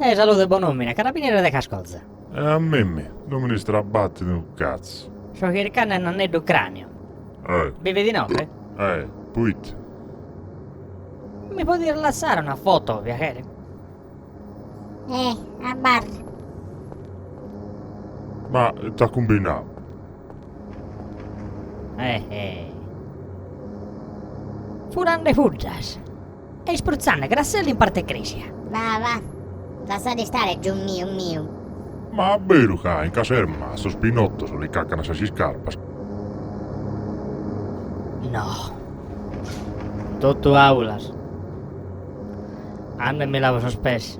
Eh, salude bon'omine, carabineris de Cascolza. E a mimmi, non mi n'istrabattit unu cazzu. So chircande a Nanneddu Cranio. Eh. Bivet inoghe? Eh, puite? Mi podides lassare una foto, piaghere? Eh, abarra. Ma ita at cumbinau? Eh, eh. Furande puddas e isprutzande grassellu in parte 'e cresia. Va, va, lassade istare giu miu miu. Ma a beru ca in caserma a sos pinottos li caccan sas iscarpas. No. Totu 'aulas. Ando e mi lavo sos pes.